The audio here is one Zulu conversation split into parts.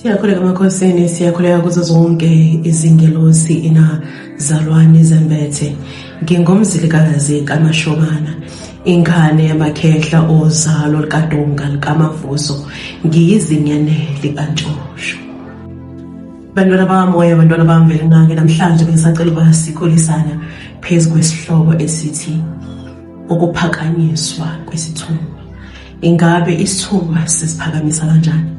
Siyakhuleka emakhosini, siyakhuleka kuzo zonke izingelosi inazalwane zembethe. Ngingumzilikazi kaMashobana, ingane yamakhehla ozalo likaDonga likaMavuso, ngiyizinyane likaNtshosho. Bantwana bakamoya, bantwana bamvelinqangi, namhlanje bengisacela ukuba sikhulisana phezu kwesihloko esithi ukuphakanyiswa kwesithunywa. Ingabe isithunywa sisiphakamisa kanjani?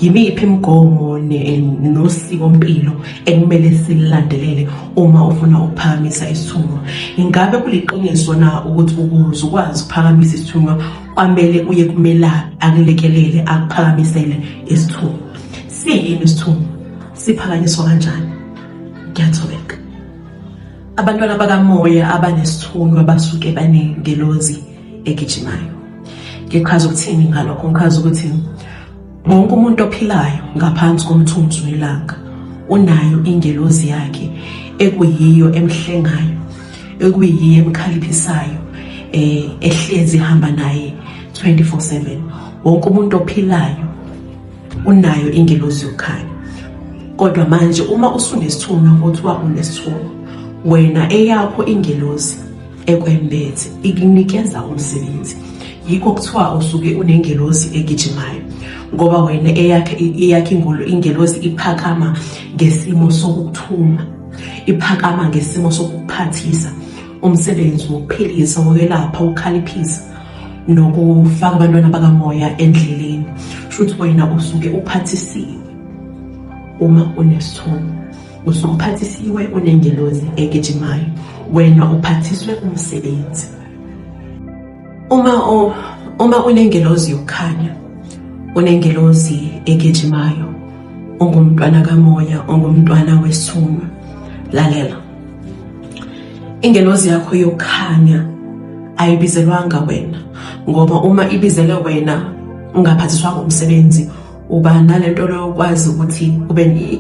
Yimiphi imigomo nosikompilo ekumele sililandelele uma ufuna ukuphakamisa isithunywa? Ingabe kuliqiniso na ukuthi ukuze ukwazi ukuphakamisa isithunywa kwamele uye kumelaphi akulekelele akuphakamisele isithunywa? Siyini isithunywa? Siphakanyiswa kanjani? Ngiyathobeka. Abantwana bakamoya abanesithunywa basuke banengelozi egijimayo. Ngichaza ukuthini ngalokho? Ngichaza ukuthi wonke umuntu ophilayo ngaphansi komthunzi welanga unayo ingelozi yakhe ekuyiyo emhlengayo, ekuyiyo emkhaliphisayo, ehlezi ihamba naye 24/7. Wonke umuntu ophilayo unayo ingelozi yokukhanya. Kodwa manje uma usunesithunywa, kuthiwa unesithunywa, wena eyakho ingelozi ekwembethe ikunikeza umsebenzi. Yikho kuthiwa usuke unengelozi egijimayo, ngoba wena eyakhe ingelozi iphakama ngesimo sokukuthuma, iphakama ngesimo sokukuphathisa umsebenzi wokuphilisa, wokwelapha, wokukhaliphisa nokufaka abantwana bakamoya endleleni. Shuthi wena usuke uphathisiwe uma unesithunywa, usuke uphathisiwe unengelozi egijimayo, wena uphathiswe umsebenzi. Uma unengelozi yokukhanya, unengelozi egijimayo, ungumntwana kamoya, ungumntwana wesithunywa, lalela. Ingelozi yakho yokukhanya ayibizelwanga wena, ngoba uma ibizelwe wena ungaphathiswanga umsebenzi, uba nalento lokwazi ukuthi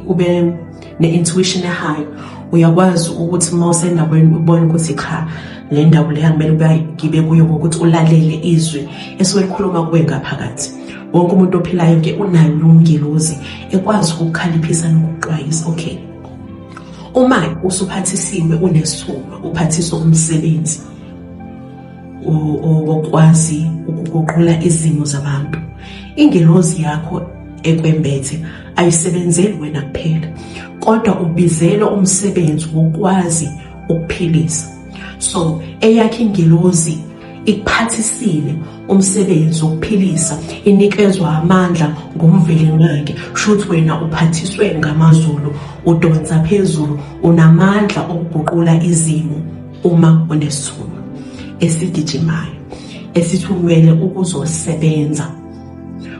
ube ne-intuition e-high. Uyakwazi ukuthi uma usendaweni ubone ukuthi cha, le ndawo leya kumele ube ngibe kuyo, ngokuthi ulalele izwi esuke likhuluma kuwe ngaphakathi. Wonke umuntu ophilayo-ke unayo ngelozi ekwazi ukukukhaliphisa nokukuxwayisa. Okay, uma usuphathisiwe unesithunywa, uphathiswa umsebenzi wokwazi ukuguqula izimo zabantu, ingelozi yakho ekwembethe ayisebenzeli wena kuphela, kodwa ubizelwe umsebenzi wokwazi ukuphilisa. So eyakho ingelozi ikuphathisile umsebenzi wokuphilisa, inikezwa amandla nguMvelinqangi. Shuthi wena uphathiswe ngamazulu, udonsa phezulu, unamandla okuguqula izimo uma unesithunywa esigijimayo esithumele ukuzosebenza.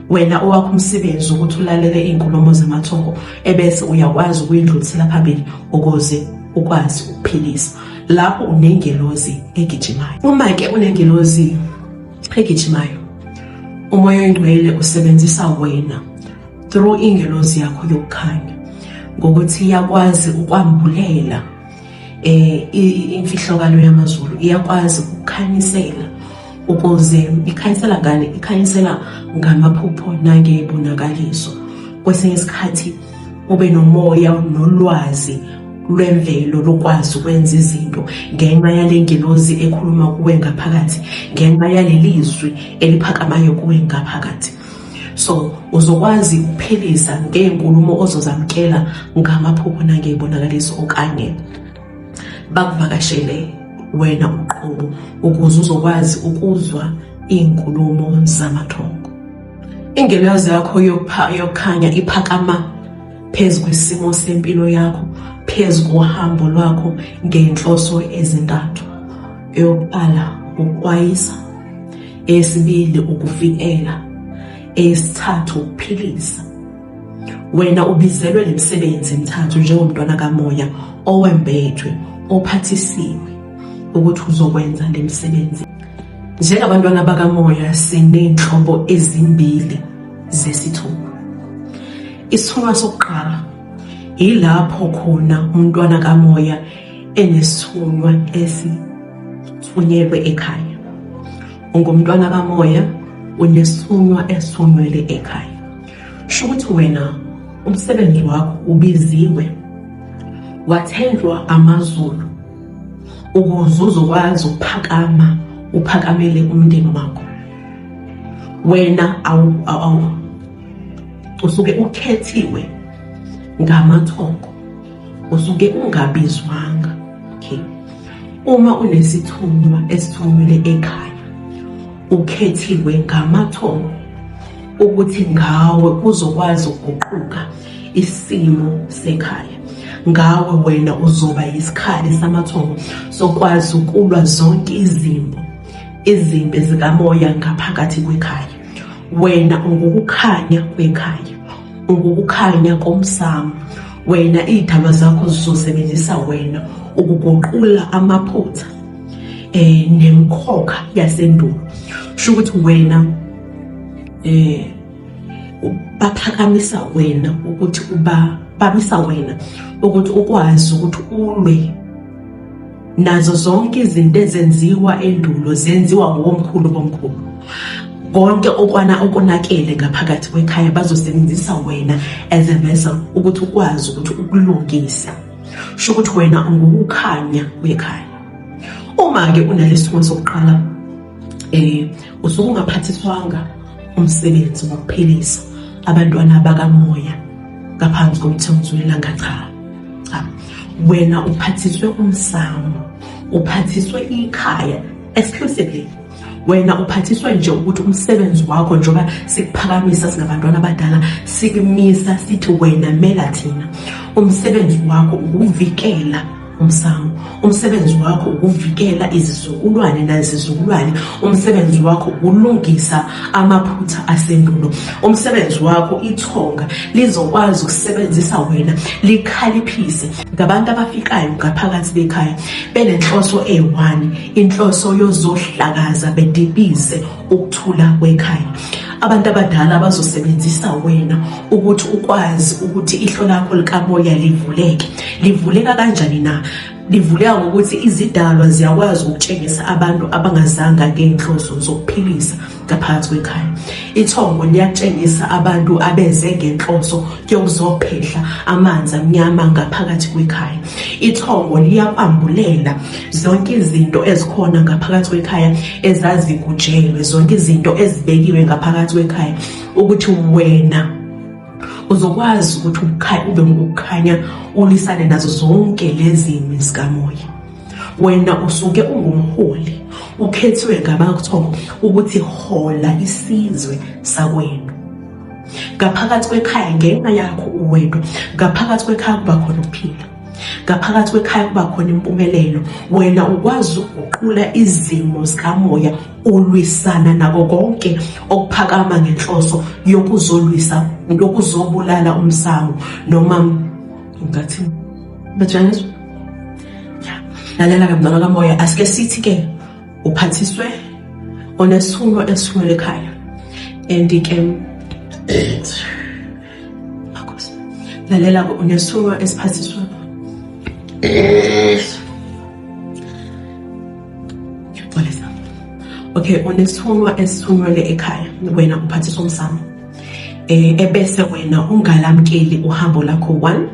Wena owakho umsebenzi ukuthi ulalele iy'nkulumo zamathongo ebese uyakwazi ukuyindlulisela phambili ukuze ukwazi ukuphilisa. Lapho unengelozi egijimayo. Uma-ke unengelozi egijimayo, uMoya oyiNgcwele usebenzisa wena through ingelozi yakho yokukhanya, ngokuthi iyakwazi ukwambulela imfihlokalo yamazulu, iyakwazi ukukhanyisela. Ukuze ikhanyisela ngani? Ikhanyisela ngamaphupho nangey'bonakaliso. Kwesinye isikhathi ube nomoya nolwazi lwemvelo lokwazi ukwenza izinto ngenxa yale ngelozi ekhuluma kuwe ngaphakathi, ngenxa yaleli zwi eliphakamayo kuwe ngaphakathi. So uzokwazi ukuphilisa ngey'nkulumo ozozamukela ngamaphupho nangey'bonakaliso, okanye bakuvakashele wena uqobo ukuze uzokwazi ukuzwa iy'nkulumo zamathongo. Ingelozi yakho yokukhanya iphakama phezu kwesimo sempilo yakho, phezu kohambo lwakho ngenhloso ezintathu. Eyokuqala, ukuxwayisa. Eyesibili, ukuvikela. Eyesithathu, ukuphilisa. Wena ubizelwe le misebenzi emithathu njengomntwana kamoya owembethwe, ophathisiwe ukuthi uzokwenza le misebenzi. Njengabantwana bakamoya siney'nhlobo ezimbili zesithunywa. Isithunywa sokuqala yilapho khona umntwana kamoya enesithunywa esithunyelwe ekhaya. Ungumntwana kamoya, unesithunywa esithunyelwe ekhaya. Sho ukuthi wena Umsebenzi wakho ubiziwe, wathenjwa amaZulu ukuze uzokwazi ukuphakama, uphakamele umndeni wakho. Wena awu awu usuke ukhethiwe ngamathongo, usuke ungabizwanga. Okay, uma unesithunywa esithunyelwe ekhaya, ukhethiwe ngamathongo ukuthi ngawe kuzokwazi ukuguquka isimo sekhaya. Ngawe wena uzoba yisikhali samathongo sokwazi ukulwa zonke izimbo, izimpi zikamoya ngaphakathi kwekhaya. Wena ungukukhanya kwekhaya, ungukukhanya komsamo. Wena iy'dalwa zakho zizosebenzisa wena ukuguqula amaphutha nemikhokha yasendulo. Kusho ukuthi wena baphakamisa wena ukuthi uba babisa wena ukuthi ukwazi ukuthi ulwe nazo zonke izinto ezenziwa endulo, zenziwa ngomkhulu bomkhulu. Konke okwana okonakele ngaphakathi kwekhaya bazosebenzisa wena as a vessel ukuthi ukwazi ukuthi ukulungise. Sho ukuthi wena ungukukhanya kwekhaya. Uma-ke unalesimo sokuqala, usuke ungaphathiswanga umsebenzi wokuphilisa abantwana bakamoya ngaphansi komthunzi welanga. Cha cha, wena uphathiswe umsamo, uphathiswe ikhaya exclusively. Wena uphathiswe nje ukuthi umsebenzi wakho, njengoba sikuphakamisa singabantwana abadala, sikumisa sithi wena mela thina, umsebenzi wakho ukuvikela umsamo, umsebenzi wakho ukuvikela izizukulwane nazizukulwane, umsebenzi wakho ukulungisa amaphutha asendulo, umsebenzi wakho ithonga lizokwazi ukusebenzisa wena likhaliphise ngabantu abafikayo ngaphakathi bekhaya benenhloso eyi-one, inhloso yozohlakaza bedibize ukuthula kwekhaya. Abantu abadala bazosebenzisa wena ukuthi ukwazi ukuthi ihlo lakho likamoya livuleke. Livuleka kanjani na? Livuleka ngokuthi izidalwa ziyakwazi ukutshengisa abantu abangazanga ngey'nhloso zokuphilisa ngaphakathi kwekhaya. Ithongo liyatshengisa abantu abeze ngenhloso yokuzophehla amanzi amnyama ngaphakathi kwekhaya. Ithongo liyakwambulela zonke izinto ezikhona ngaphakathi kwekhaya ezazigujelwe, zonke izinto ezibekiwe ngaphakathi kwekhaya, ukuthi wena uzokwazi ukuthi ube ngokukhanya, ulwisane nazo zonke lezi zikamoya. Wena usuke ungumholi, ukhethiwe ngabakuthongo ukuthi hola isizwe sakwenu ngaphakathi kwekhaya. Ngenxa yakho uwedwa ngaphakathi kwekhaya kuba khona ukuphila, ngaphakathi kwekhaya kuba khona impumelelo. Wena ukwazi ukuguqula izimo zikamoya, ulwisana nako konke okuphakama ngenhloso yokuzolwisa, yokuzobulala umsamo, noma ngathi bajaniswa. Lalela ke mntwana kamoya, asike sithi ke uphathiswe onesithunywa esithunyelwe ekhaya, and ke lalela ke, unesithunywa esiphathiswe, ngiyaxolisa, okay, unesithunywa esithunyelwe ekhaya, wena uphathiswa umsamo, ebese wena ungalamkeli uhambo lakho. One,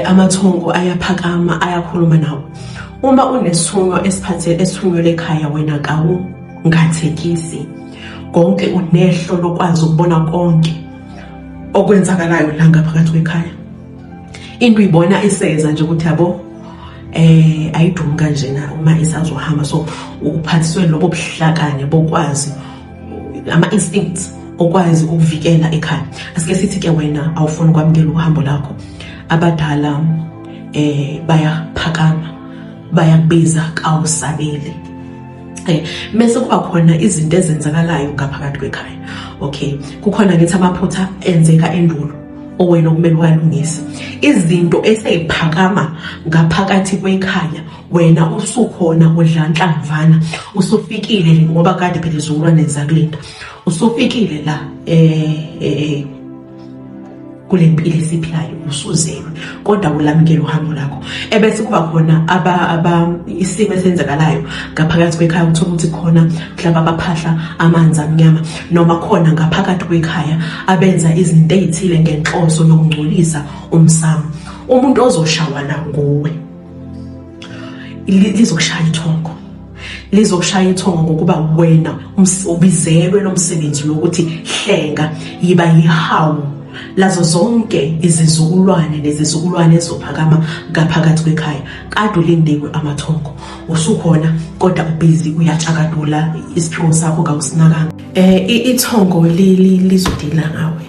amathongo ayaphakama ayakhuluma nawo. Uma unesithunywa esiphathe esithunyelwe ekhaya, wena kawungathekisi konke, unehlo lokwazi ukubona konke okwenzakalayo la ngaphakathi kwekhaya. Into uyibona iseza nje ukuthi yabo ayidumi kanjena uma isazohamba. So uphathiswe lobo buhlakani bokwazi ama-instincts okwazi ukuvikela ekhaya. Asike sithi ke wena awufuni ukwamukela uhambo lakho, abadala bayaphakama bayakubiza, kawusabeli. Bese kuba khona izinto ezenzakalayo ngaphakathi kwekhaya. Okay, kukhona ngithi amaphutha enzeka endulo owena okumele uwalungise, izinto eseyiphakama ngaphakathi kwekhaya wena usukhona udla nhlamvana, usufikile ngoba kade phela izizukulwane zakulinda, usufikile la Kule mpilo esiphilayo usuzelwe, kodwa ulamukela uhambo lakho. Ebese kuba khona aba isimo esenzakalayo ngaphakathi kwekhaya, uthola ukuthi khona mhlawumbe abaphahla amanzi amnyama, noma khona ngaphakathi kwekhaya abenza izinto ezithile ngenhloso yokungcolisa umsamo. Umuntu ozoshawa la nguwe, lizokushaya ithongo, lizokushaya ithongo, ngokuba wena ubizelwe lo msebenzi lokuthi hlenga, yiba yihawu lazo zonke izizukulwane nezizukulwane ezizophakama ngaphakathi kwekhaya. Kade ulindiwe amathongo, usukhona, kodwa ubhizi uyatshakadula, isiphiwo sakho kawusinakanga. Ithongo lizodila ngawe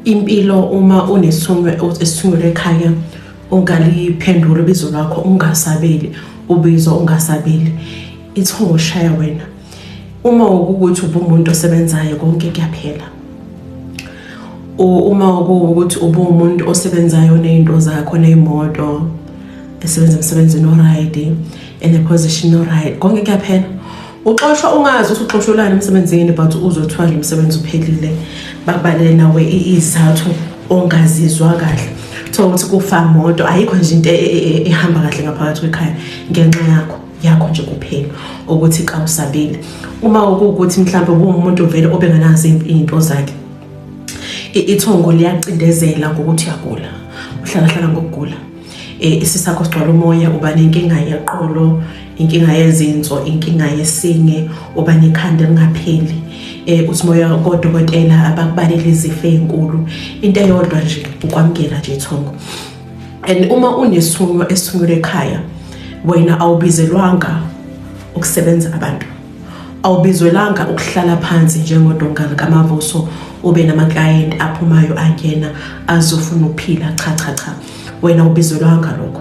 impilo uma unesithunywa esithunyelwe ekhaya, ungaliphendula ubizo lwakho, ungasabeli ubizo, ungasabeli ithongo, shaya wena. Uma ukuthi ubumuntu osebenzayo, konke kuyaphela. Uma kuwukuthi ubuwumuntu osebenzayo, ney'nto zakho, ney'moto, esebenza emsebenzini o-right, in a position o-right, konke kuyaphela. Uxoshwa ungazi ukuthi uxoshelwani emsebenzini, but uzothiwa nje umsebenzi uphelile, bakubalele nawe izathu ongazizwa kahle. Thola ukuthi kufa moto, ayikho nje into ehamba kahle ngaphakathi kwekhaya ngenxa yakho nje kuphela ukuthi kawusabile. Uma kuwukuthi mhlawumbe uwumuntu vele obengenazo iy'nto zakhe, ithongo liyacindezela ngokuthi uyagula, uhlala hlala ngokugula. Isisakho sigcwala umoya, uba nenkinga yeqolo, inkinga yezinso, inkinga yesinye, uba nekhanda elingapheli. Uthi moya kodokotela abakubalele izifo ey'nkulu. Into eyodwa nje ukwamukela nje ithongo. And uma unesithunywa esithunyelwe ekhaya, wena awubizelwanga ukusebenza abantu, awubizwelanga ukuhlala phansi njengodonga likamavuso, ube namaklayenti aphumayo angena azofuna ukuphila. Cha, cha, cha, wena ubizelwanga lokho.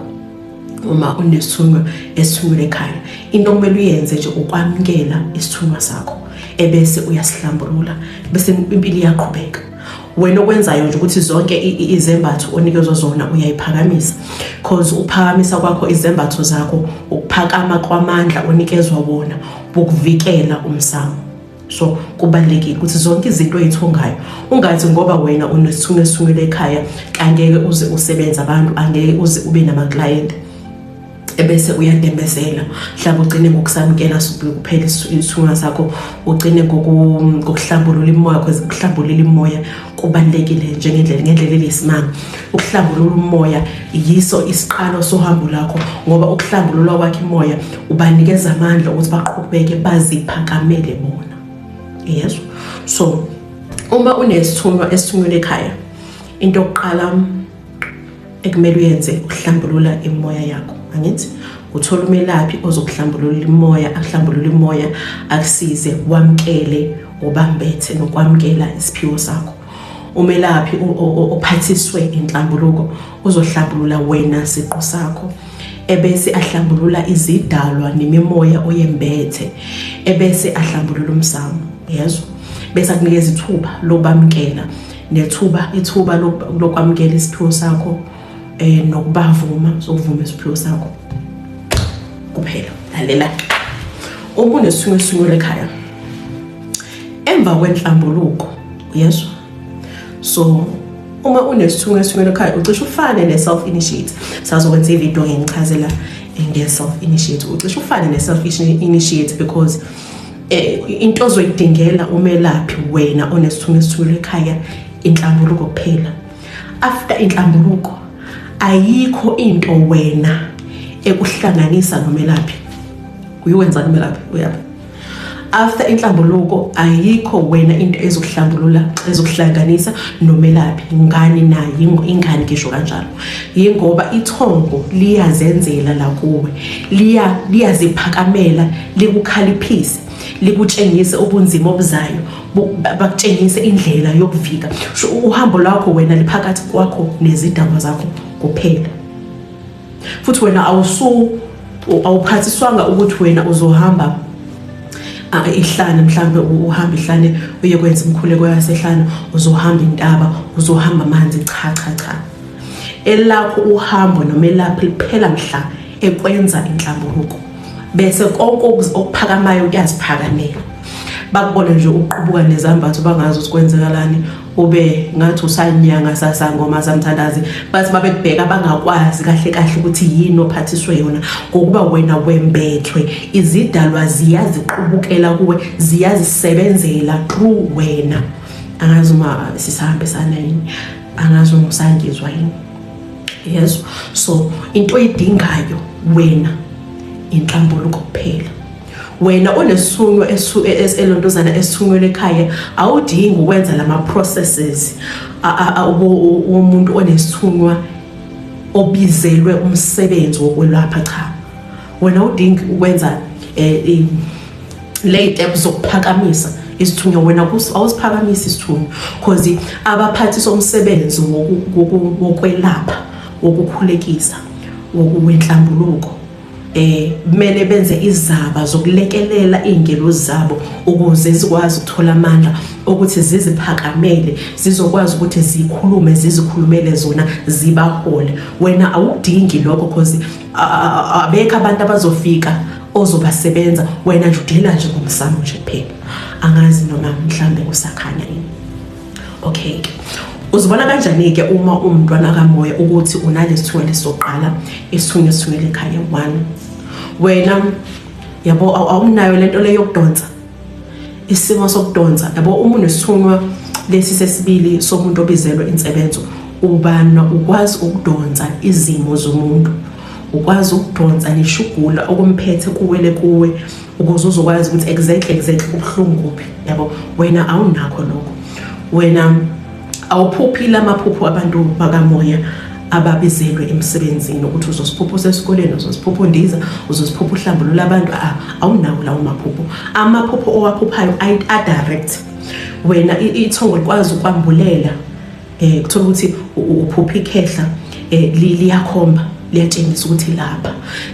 Uma unesithunywa esithunyelwe ekhaya, into okumele uyenze nje ukwamukela isithunywa sakho, ebese uyasihlambulula, bese impilo iyaqhubeka. Wena okwenzayo nje ukuthi zonke izembatho onikezwa zona uyayiphakamisa, cause uphakamisa kwakho izembatho zakho ukuphakama kwamandla onikezwa wona wokuvikela umsamo. So kubalulekile ukuthi zonke izinto oyithongayo ungathi ngoba wena unesithunywa esithunyelwe ekhaya angeke uze usebenze abantu, angeke uze ube namaklayenti, ebese uyadembezela. Mhlawumbe ugcine ngokusamukela kuphela isithunywa sakho, ugcine ngokuhlambulula imoya, because ukuhlambulula imoya kubalulekile njengendlela ngendlela eliyisimanga. Ukuhlambulula umoya yiso isiqalo sohambo lakho, ngoba ukuhlambululwa kwakhe imoya ubanikeza amandla ukuthi baqhubeke baziphakamele bona. Yezwa? So uma unesithunywa esithunyelwe ekhaya, into yokuqala ekumele uyenze ukuhlambulula imoya yakho. Angithi uthola umelaphi ozokuhlambulula imoya, akuhlambulula imoya, akusize wamkele ubambethe nokwamukela isiphiwo sakho. Umelaphi ophathiswe inhlambuluko uzohlambulula wena siqu sakho, ebese ahlambulula izidalwa nemimoya oyembethe, ebese ahlambulula umsamo. Yezwa? Bese akunikeza ithuba lobamkela nethuba, ithuba lokwamukela isiphiwo sakho nokubavuma, sokuvuma isiphiwo sakho kuphela. Lalela, uma unesithunywa esithunyelwe ekhaya emva kwenhlambuluko, uyezwa? So uma unesithunywa esithunyelwe ekhaya, ucishe ufane ne-self initiate. Sazokwenza ividiyo ngichazela nge-self initiate. Ucishe ufane ne-self initiate because into ozoyidingela umelaphi wena onesithunywa esithunyelwe ekhaya inhlambuluko kuphela. After inhlambuluko, ayikho into wena ekuhlanganisa nomelaphi. Uyowenza nomelaphi uyaphi? After inhlambuluko, ayikho wena into ezokuhlambulula, ezokuhlanganisa nomelaphi. Ngani na? Ingani ngisho kanjalo? Yingoba ithongo liyazenzela la kuwe, liya liyaziphakamela, likukhaliphise, likutshengise ubunzima obuzayo, bakutshengise indlela yokuvika. Uhambo lwakho wena liphakathi kwakho nezidalwa zakho kuphela. Futhi wena awuphathiswanga ukuthi wena uzohamba ihlane, mhlambe uhamba ihlane uye kwenza imkhuleko yasehlane, uzohamba intaba, uzohamba amanzi. Cha, cha, cha, elakho uhambo nomelaphi liphela mhla ekwenza inhlambuluko, bese konke okuphakamayo kuyaziphakamela. Bakubone nje uqubuka nezambatho bangazi ukuthi kwenzekalani, ube ngathi usanyanga sasangoma samthandazi, bathi babekubheka bangakwazi kahle kahle ukuthi yini ophathiswe yona, ngokuba wena wembethwe. Izidalwa ziyaziqubukela kuwe, ziyazisebenzela through wena. Angazi uma sisahambisana yini, angazi uma usangizwa yini. Yezwa? So into oyidingayo wena inhlambuluko kuphela. Wena onesithunywa elontozana esithunyelwe ekhaya, awudingi ukwenza lama processes womuntu onesithunywa obizelwe umsebenzi wokwelapha. Cha, wena udingi ukwenza le steps zokuphakamisa isithunywa. Wena awusiphakamisi isithunywa, cause abaphathisa umsebenzi wokwelapha, wokukhulekisa, wenhlambuluko, kumele benze izaba zokulekelela izingelozi zabo ukuze zikwazi ukuthola amandla ukuthi ziziphakamele, zizokwazi ukuthi zikhulume, zizikhulumele zona, zibahole. Wena awudingi lokho, cause abekho abantu abazofika ozobasebenza. Wena nje udila nje ngomsamo nje kuphela. Angazi noma mhlambe usakhanya yini. Okay ke, uzibona kanjani ke uma umntwana kamoya ukuthi unalesithunywa lesoqala, isithunywa esithunyelwe ekhaya? One, wena yabo awunayo lento le yokudonsa, isimo sokudonsa, yabo. Uma unesithunywa lesi sesibili somuntu obizelwe insebenzo, ubana ukwazi ukudonsa izimo zomuntu, ukwazi ukudonsa neshugula okumphethe kuwele kuwe, ukuze uzokwazi ukuthi exactly ubuhlungu kuphi, yabo. Wena awunakho lokho. Wena awuphuphile amaphupho abantu bakamoya ababizelwe emsebenzini, ukuthi uzosiphupha usesikoleni, uzosiphupha undiza, uzoziphupha uhlambulula abantu. Awunawo lawo maphupho. Amaphupho owaphuphayo a-direct. Wena ithongo likwazi ukwambulela, kuthola ukuthi uphupha ikhehla, liyakhomba, liyatshengisa ukuthi lapha,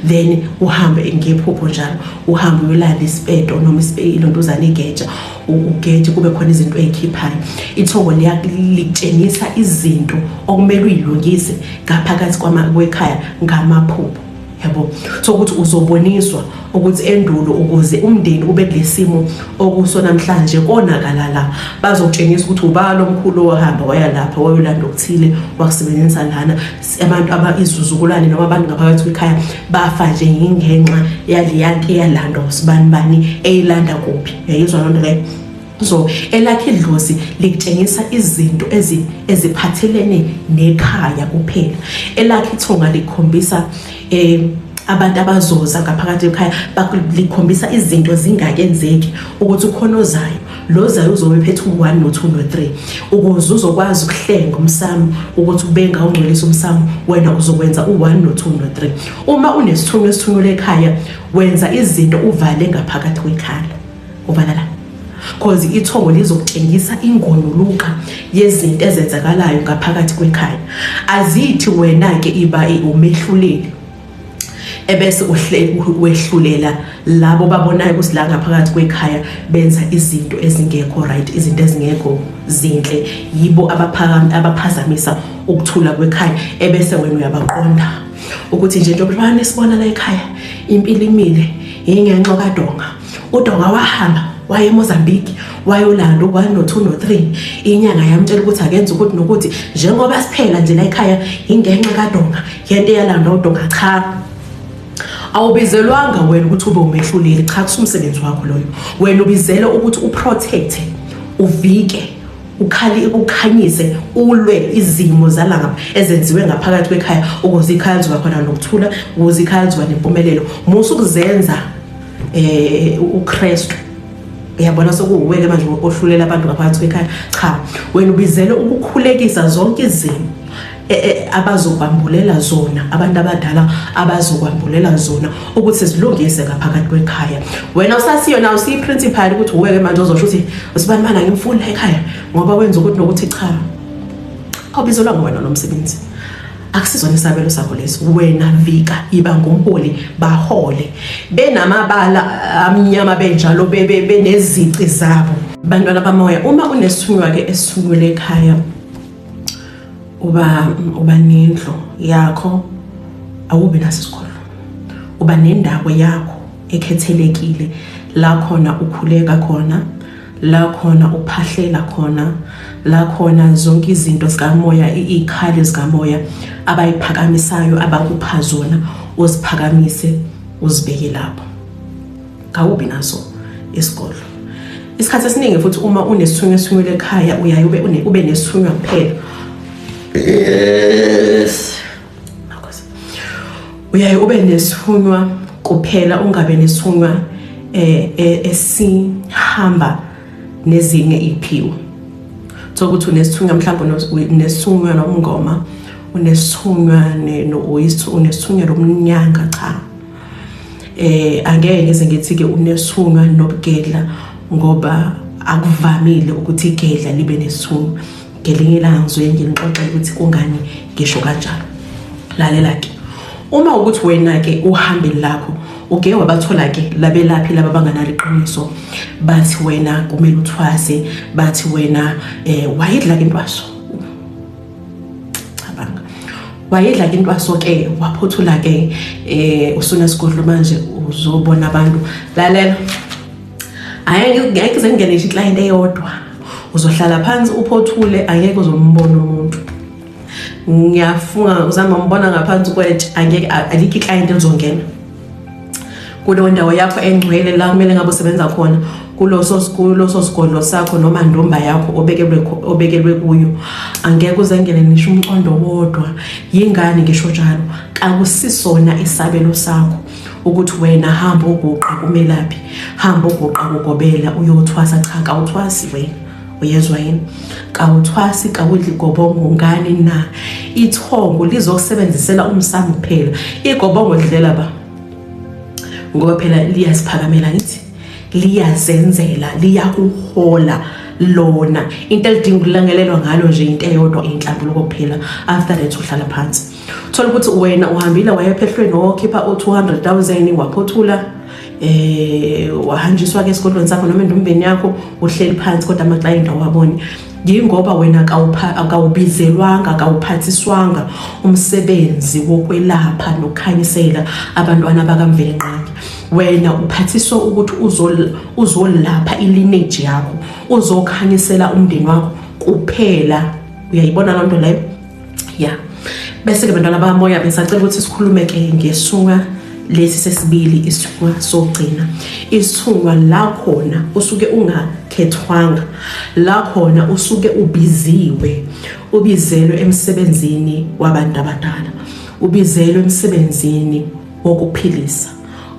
then uhambe ngephupho njalo, uhambe uyolanda isipeto noma ilontuzana, igeja, ugeje, kube khona izinto ey'khiphayo. Ithongo likutshengisa izinto okumele uyilungise ngaphakathi kwekhaya ngamaphupho, yabo. So ukuthi uzoboniswa ukuthi endulo ukuze umndeni ube kulesimo okuso namhlanje konakala la, bazokutshengisa ukuthi ubani omkhulu owahamba waya lapha wayolanda okuthile wakusebenzisa lana. Abantu aba izizukulwane noma abantu ngaphakathi kwekhaya bafa nje ngenxa yaleya nto eyalandwa usibani bani, eyilanda kuphi. Uyayizwa loo nto leyo? So elakhe idlozi likutshengisa izinto eziphathelene nekhaya kuphela. Elakhe ithonga likhombisa abantu abazoza ngaphakathi ekhaya, likhombisa izinto zingakenzeki ukuthi ukhona ozayo, lo zayo uzobe ephethe u-1 no-2 no-3, ukuze uzokwazi ukuhlenga umsamo, ukuthi ube ngawungcwelisa umsamo. Wena uzokwenza u-1 no-2 no-3. Uma unesithunywa esithunyelwe ekhaya, wenza izinto uvale ngaphakathi kwekhala, uvala la, cause ithongo lizokutshengisa ingonuluka yezinto ezenzakalayo ngaphakathi kwekhaya. Azithi wena-ke iba umehluleli ebese wehlulela labo babonayo ukuthi la ngaphakathi kwekhaya benza izinto ezingekho right, izinto ezingekho zinhle, yibo abaphazamisa ukuthula kwekhaya, ebese wena uyabaqonda ukuthi nje njengoba nesibona la ekhaya impilo imile ingenxa kaDonga. UDonga wahamba waye eMozambique wayolanda u-1 no-2 no-3, inyanga yamtshela ukuthi akenze ukuthi nokuthi, njengoba siphela nje la ekhaya ingenxa kaDonga, yento eyalanda uDonga. Cha, awubizelwanga wena ukuthi ube umehluleli. Cha, kusumsebenzi wakho loyo. Wena ubizele ukuthi uprotecte, uvike, ukhali, ukhanyise, ulwe izimo zalanga ezenziwe ngaphakathi kwekhaya, ukuze ikhaya lizoba khona nokuthula, ukuze ikhaya lizoba nempumelelo. Musa ukuzenza uKristu, uyabona, sekuwuweke manje ohlulela abantu ngaphakathi kwekhaya. Cha, wena ubizele ukukhulekisa zonke izimo abazokwambulela zona abantu abadala, abazokwambulela zona ukuthi zilungise ngaphakathi kwekhaya. Wena usasiyona, usiyi-principal ukuthi uweke manje ozosho ukuthi usibani bani angimfuni la ekhaya ngoba wenza ukuthi nokuthi. Cha, awubizelwanga wena lo msebenzi, akusizona isabelo sakho lesi. Wena vika, iba ngumholi, bahole benamabala amnyama benjalo, benezici zabo. Bantwana bamoya, uma unesithunywa-ke esithunyelwe ekhaya, uba nendlu yakho, awubi naso isigodlo, uba nendawo yakho ekhethelekile la khona ukhuleka khona. La khona uphahlela khona, la khona zonke izinto zikamoya, iy'khali zikamoya abayiphakamisayo, abakupha zona, uziphakamise uzibeke lapho. Kawubi naso isigodlo. Isikhathi esiningi futhi uma unesithunywa esithunyelwe ekhaya, uyaye ube nesithunywa kuphela. Yes. Uyaye ube nesithunywa kuphela, ungabe nesithunywa esihamba nezinye iy'phiwo. Thola ukuthi unesithunywa, mhlawumbe unesithunywa nomngoma, unesithunywa unesithunywa lomnyanga. Cha, angeke ngize ngithi ke unesithunywa nobugedla, ngoba akuvamile ukuthi igedla libe nesithunywa. Ngelinye ilanga ngizoye nginixoxele ukuthi kungani ngisho kanjalo. Lalela ke, uma ukuthi wena ke uhambeni lakho uke wabathola ke labelaphi laba banganalo iqiniso, bathi wena kumele uthwase, bathi wena wayidla ke intwaso, cabanga, wayidla ke intwaso ke, waphothula ke, usunesigodlo manje uzobona abantu. Lalela, angeke ngize ngingene ngisho iclient eyodwa. Uzohlala phansi uphothule, angeke uzombona umuntu. Ngiyafunga, uzama umbona ngaphansi kwetshe, angeke, alikho iclient elizongena kuleyo ndawo yakho engcwele la kumele ngabe usebenza khona, kuloso sigodlo sakho noma ndumba yakho obekelwe kuyo. Angeke uzengene nisho umcondo wodwa. Yingani ngisho njalo? Kakusisona isabelo sakho ukuthi wena hamba uguqa kumelaphi, hamba uguqa kugobela uyothwasa. Cha, kawuthwasi wena, uyezwa yini? Kawuthwasi, kawudli gobongo. Ngani na? Ithongo lizokusebenzisela umsamo kuphela. Igobongo lidlela ba, ngoba phela liyasiphakamela, ngithi liyazenzela, liyakuhola lona. Into elidinga ukulangelelwa ngalo nje into eyodwa, inhlambuluko kuphela. After that uhlala phansi. Thola ukuthi wena uhambile waya ephehlweni, wakhipha u-200,000, waphothula, wahanjiswa ke esigodlweni sakho noma endumbeni yakho, uhleli phansi kodwa ama-client awaboni. Yingoba wena kawubizelwanga, kawuphathiswanga umsebenzi wokwelapha nokukhanyisela abantwana bakaMvelinqangi. Wena uphathiswa ukuthi uzolapha ilineage yakho, uzokhanyisela umndeni wakho kuphela. Uyayibona loo nto leyo? Ya, bese-ke bantwana bamoya, besacela ukuthi sikhulume-ke ngesithunywa lesi sesibili, isithunywa sokugcina, isithunywa la khona usuke ungakhethwanga, la khona usuke ubiziwe, ubizelwe emsebenzini wabantu abadala, ubizelwe emsebenzini wokuphilisa,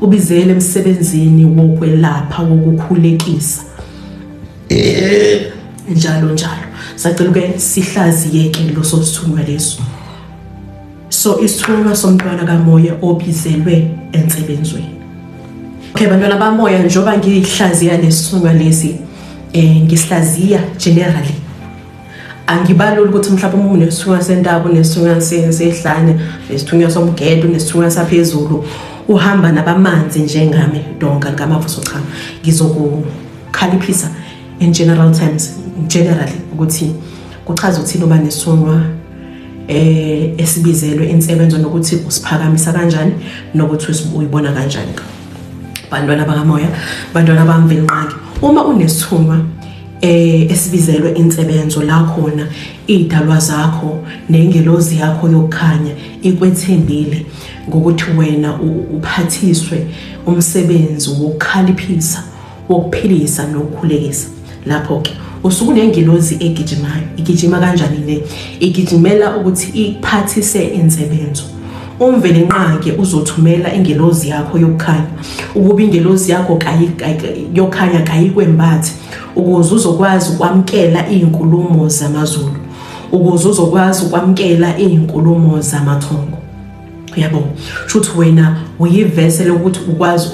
ubizelwe emsebenzini wokwelapha, wokukhulekisa, njalo njalo. Sacela ke sihlaziyeke loso sithunywa leso. So isithunywa somntwana kamoya obizelwe ensebenzweni. Okay, bantwana bamoya, njengoba ngihlaziya lesithunywa lesi, ngisihlaziya generally, angibaluli ukuthi mhlawumbe uma unesithunywa sentaba, unesithunywa sehlane, nesithunywa somgedo, unesithunywa saphezulu, uhamba nabamanzi njengami donga ngamavuso. Cha, ngizokukhaliphisa in general terms, generally, ukuthi kuchaza ukuthini uba nesithunywa esibizelwe insebenzo, nokuthi usiphakamisa kanjani, nokuthi uyibona kanjani. Bantwana bakamoya, bantwana bamvelinqangi, uma unesithunywa esibizelwe insebenzo, la khona idalwa zakho nengelozi yakho yokukhanya ikwethembile ngokuthi wena uphathiswe umsebenzi wokukhaliphisa, wokuphilisa nokukhulekisa, lapho ke usuke unengilozi egijimayo. Igijima kanjani le? Igijimela ukuthi ikuphathise insebenzo. UMvelinqangi uzothumela ingelozi yakho yokukhanya ukuba ingelozi yakho yokukhanya kayikwembathi, ukuze uzokwazi ukwamukela iy'nkulumo zamazulu, ukuze uzokwazi ukwamukela iy'nkulumo zamathongo. Uyabo, shuthi wena uyivese lokuthi ukwazi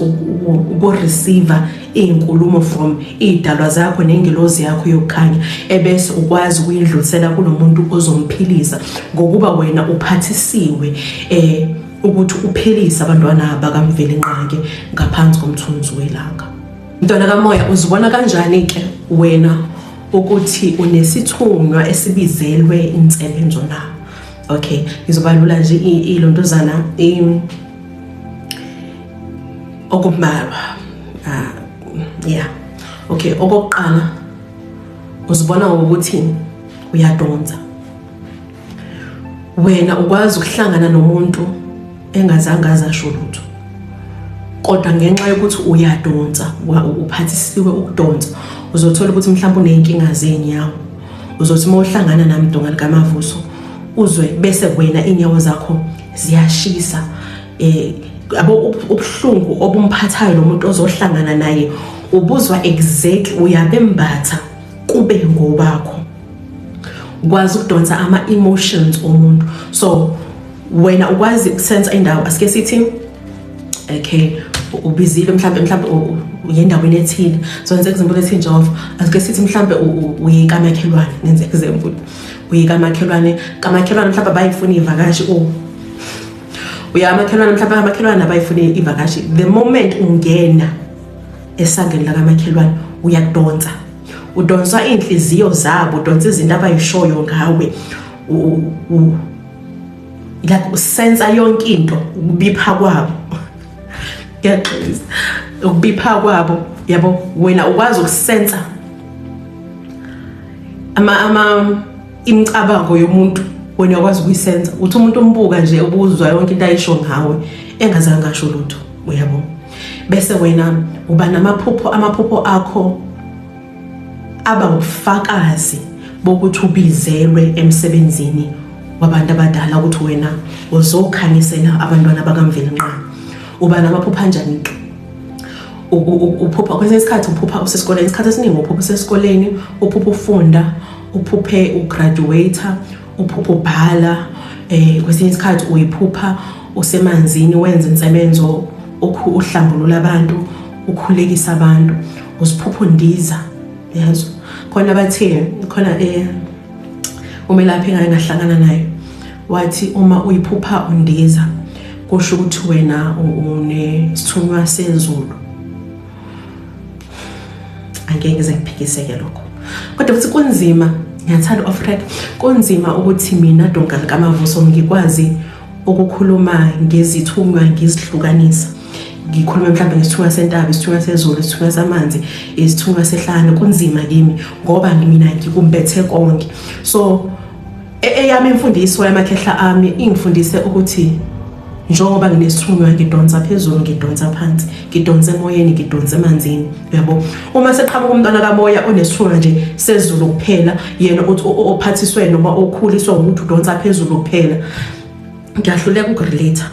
ukureceive iy'nkulumo from iy'dalwa zakho nengelozi yakho yokukhanya, ebese ukwazi ukuyidlulisela kulo muntu ozomphilisa, ngokuba wena uphathisiwe ukuthi uphilise abantwana bakaMvelinqangi ngaphansi komthunzi welanga. Mntwana kamoya, uzibona kanjani ke wena ukuthi unesithunywa esibizelwe insebenzo na? Okay, ngizobalula nje ilontozana okumbalwa. Yeah, okay, okokuqala Uzibona ngokuthi uyadonsa. Wena ukwazi ukuhlangana nomuntu engazange azasho lutho, kodwa ngenxa yokuthi uyadonsa, uphathisiwe ukudonsa, uzothola ukuthi mhlawumbe uney'nkinga zey'nyawo. Uzothi uma uhlangana nami Donga likaMavuso, uzwe bese wena iy'nyawo zakho ziyashisa, yabo ubuhlungu obumphathayo lo muntu ozohlangana naye ubuzwa exactly, uyabembatha kube ngobakho. Ukwazi ukudonsa ama-emotions omuntu, so wena ukwazi ukusensa indawo. Asike sithi okay, ubizile mhlambe uye endaweni ethile, so ngenze example ethi Jehova, asike sithi mhlambe uye kamakhelwane, ngenze example uye kamakhelwane, kamakhelwane mhlambe abayifuni ivakashi, uya amakhelwane mhlambe amakhelwane abayifuni ivakashi. The moment ungena esangeni lakamakhelwane uyadonsa, udonswa iy'nhliziyo zabo, udonsa izinto abayishoyo ngawe, like usensa yonke into, ukubipha kwabo, ngiyaxolisa, ukubipha kwabo, yabo. Wena ukwazi ukusensa ama imicabango yomuntu, wena uyakwazi ukuyisenza. Uthi umuntu umbuka nje ubuzwa yonke into ayisho ngawe engazange asho lutho, uyabo. Bese wena uba namaphupho, amaphupho akho aba ubufakazi bokuthi ubizelwe emsebenzini wabantu abadala, ukuthi wena uzokhanyisela abantwana bakaMvelinqangi. Uba namaphupho anjani ke? Uphupha kwesinye isikhathi uphupha usesikoleni, isikhathi esiningi uphupha usesikoleni, uphupha ufunda, uphuphe ugraduate, uphupha ubhala, kwesinye isikhathi uyiphupha usemanzini wenza insebenzo, uhlambulula abantu, ukhulekisa abantu, usiphupha undiza, yazo. Khona bathe khona umelaphi engake ngahlangana naye wathi uma uyiphupha undiza kusho ukuthi wena unesithunywa sezulu. Angeke ngize ngiphikiseke lokho, kodwa futhi kunzima, ngiyathanda off track, kunzima ukuthi mina Donga likaMavuso ngikwazi ukukhuluma ngezithunywa ngizihlukanisa, ngikhulume mhlawumbe ngesithunywa sentaba, isithunywa sezulu, isithunywa samanzi, isithunywa sehlane. Kunzima kimi ngoba mina ngikumbethe konke. So eyami imfundiso yamakhehla ami ingifundise ukuthi njengoba nginesithunywa ngidonsa phezulu, ngidonsa phansi, ngidonsa emoyeni, ngidonsa emanzini, uyabo. Uma seqhamuka umntwana kamoya onesithunywa nje sezulu kuphela, yena uthi ophathiswe noma okhuliswa ukuthi udonsa phezulu kuphela, ngiyahluleka ukurelate,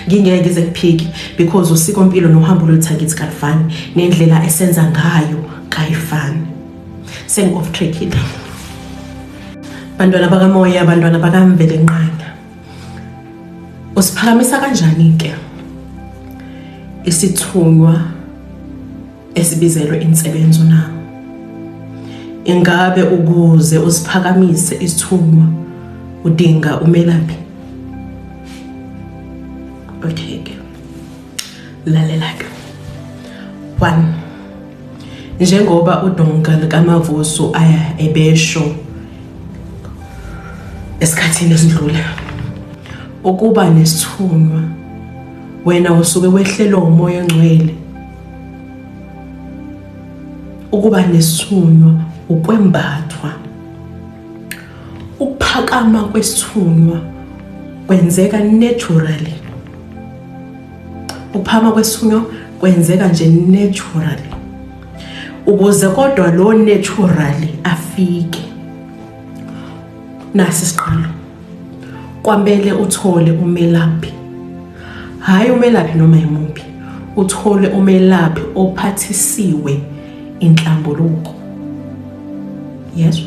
ngingeke ngize kuphike because usikompilo nohambo lwethu angithi kalifani, nendlela esenza ngayo kayifani. Sengi-off trackile. Bantwana bakamoya, bantwana bakaMvelinqangi, usiphakamisa kanjani ke isithunywa esibizelwe insebenzo na? Ingabe ukuze usiphakamise isithunywa udinga umelaphi? Okay ke, lalela ke. 1, njengoba uDonga likaMavuso aya ebesho esikhathini esidlule, ukuba nesithunywa wena usuke wehlelwa umoya ongcwele. Ukuba nesithunywa ukwembathwa. Ukuphakama kwesithunywa kwenzeka naturally. Ukuphakama kwesithunywa kwenzeka nje naturally. Ukuze kodwa lo naturally afike, nasi isiqalo, kwamele uthole umelaphi. Hhayi umelaphi noma imuphi, uthole umelaphi ophathisiwe inhlambuluko. Yezwa,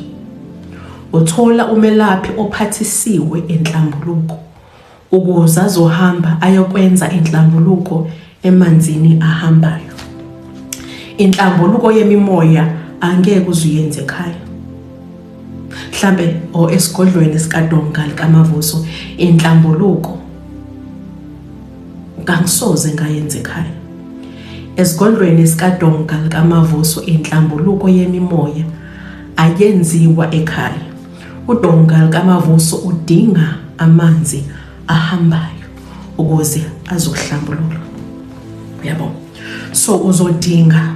uthola umelaphi ophathisiwe inhlambuluko ukuze azohamba ayokwenza inhlambuluko emanzini ahambayo. Inhlambuluko yemimoya angeke uzuyenze ekhaya, mhlambe o esigodlweni sikaDonga likaMavuso. Inhlambuluko kangisoze ngayenza ekhaya. Esigodlweni sikaDonga likaMavuso inhlambuluko yemimoya ayenziwa ekhaya. UDonga likaMavuso udinga amanzi ahambayo ukuze azohlambululwa, uyabo. So uzodinga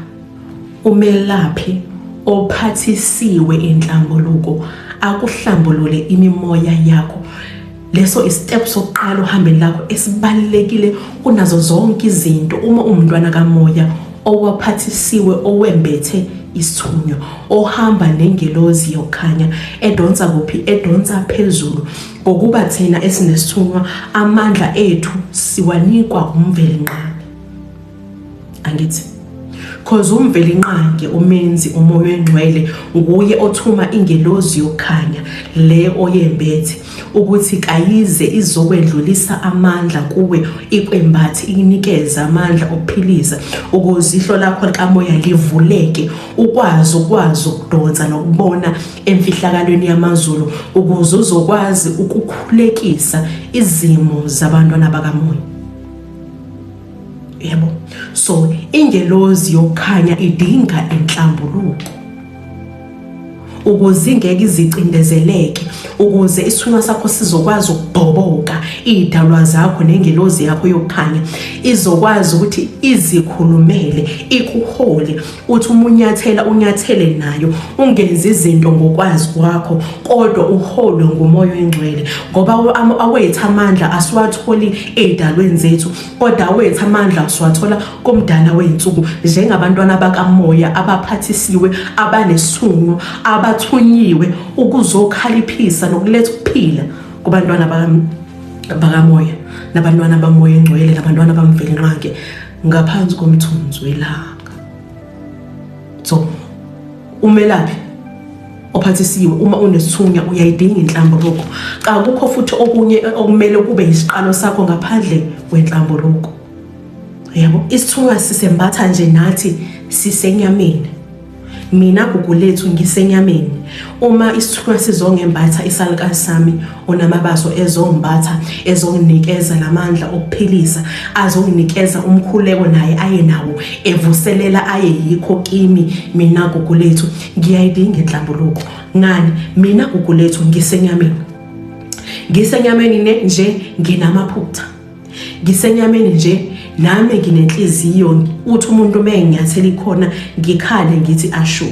umelaphi ophathisiwe inhlambuluko akuhlambulule imimoya yakho. Leso istep sokuqala ohambeni lakho esibalulekile kunazo zonke izinto uma umntwana kamoya owaphathisiwe, owembethe isithunywa, ohamba nengelozi yokukhanya edonsa kuphi? Edonsa phezulu. Ngokuba thina esinesithunywa amandla ethu siwanikwa uMvelinqangi, angithi? Cause uMvelinqangi umenzi umoya engcwele nguye othuma ingelozi yokukhanya le oyembethe ukuthi kayize izokwedlulisa amandla kuwe, ikwembathe, ikunikeze amandla okuphilisa ukuze ihlo lakho likamoya livuleke, ukwazi ukwazi ukudonsa nokubona emfihlakalweni yamazulu, ukuze uzokwazi ukukhulekisa izimo zabantwana bakamoya. Yebo, so ingelozi yokukhanya idinga inhlambuluko ukuze ingeke izicindezeleke, ukuze isithunywa sakho sizokwazi ukubhoboka iy'dalwa zakho nengelozi yakho yokukhanya izokwazi ukuthi izikhulumele, ikuhole. Uthi uma unyathela unyathele nayo, ungenzi izinto ngokwazi kwakho, kodwa uholwe ngumoya oyingcwele, ngoba awethu amandla asiwatholi ey'dalweni zethu, kodwa awethu amandla siwathola komdala wey'nsuku njengabantwana bakamoya abaphathisiwe, abanesithunywa, abathunyiwe ukuzokhaliphisa nokuletha ukuphila kubantwana bakamoya nabantwana bamoya engcwele nabantwana bamvelinqange ngaphansi komthunzi welanga. So umelaphi ophathisiwe uma unesithunywa uyayidinga inhlambuluko. Kakukho futhi okunye okumele kube yisiqalo sakho ngaphandle kwenhlambuluko. Yebo, isithunywa sisembatha nje nathi sisenyameni. Mina Gugulethu ngisenyameni. Uma isithunywa sizongembatha isalukazi sami onamabaso ezongibatha, ezonginikeza lamandla okuphilisa, azonginikeza umkhuleko naye aye nawo evuselela aye yikho kimi, mina Gugulethu ngiyayidinga inhlambuluko. Ngani? Mina Gugulethu ngisenyameni. Ngisenyameni ne nje nginamaphutha. Ngisenyameni nje nami nginenhliziyo, uthi umuntu uma enginyathela ikhona ngikhale ngithi ashu.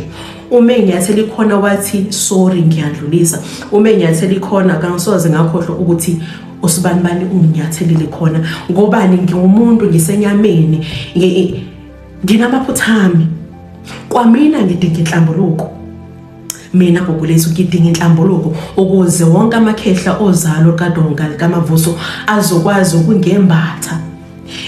Uma enginyathela ikhona wathi sorry ngiyadlulisa. Uma enginyathela ikhona kangisoze ngakhohlwa ukuthi usibanibani unginyathelile khona, ngobani ngiwumuntu ngisenyameni, nginamaphutha ami. Kwamina ngidinga inhlambuluko. Mina Gugulethu ngidinga inhlambuluko ukuze wonke amakhehla ozalo kaDonga likaMavuso azokwazi ukungembatha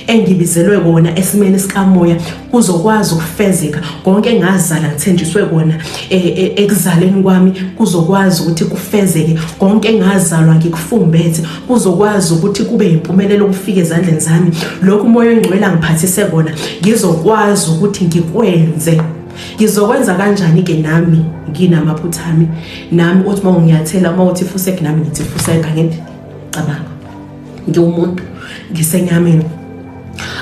engibizelwe kona esimeni sikamoya, kuzokwazi ukufezeka konke engazala ngithenjiswe kona ekuzaleni kwami, kuzokwazi ukuthi kufezeke konke engazalwa ngikufumbethe, kuzokwazi ukuthi kube impumelelo kufike ezandleni zami. Lokhu umoya oyingcwele angiphathise kona ngizokwazi ukuthi ngikwenze. Ngizokwenza kanjani ke nami nginamaphutha ami? Nami uthi uma unginyathela, uma uthi fusek, nami ngithi fusek, angithi? Cabanga, ngiwumuntu, ngisenyameni,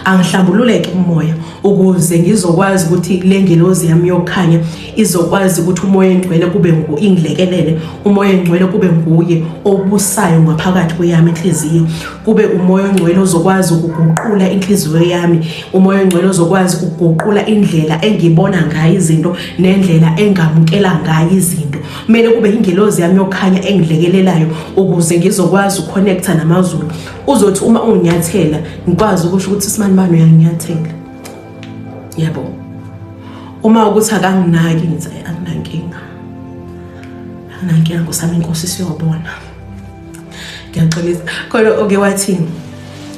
angihlambululeke umoya ukuze ngizokwazi ukuthi le ngelozi yami yokukhanya izokwazi ukuthi umoya engcwele kube ngu ingilekelele, umoya engcwele kube nguye obusayo ngaphakathi kweyami inhliziyo, kube umoya ongcwele ozokwazi ukuguqula inhliziyo yami, umoya ongcwele ozokwazi ukuguqula indlela engibona ngayo izinto nendlela engamukela ngayo izinto. Kumele kube ingelozi yami yokukhanya engilekelelayo ukuze ngizokwazi ukuconnecta namazulu. Uzothi uma unginyathela ngikwazi ukusho ukuthi simanibani uyanginyathela. Yebo, uma ukuthi akanginaki ngithi akunankinga, akunankinga nkosi inkosi siyobona. Ngiyaxolisa khona oke wathi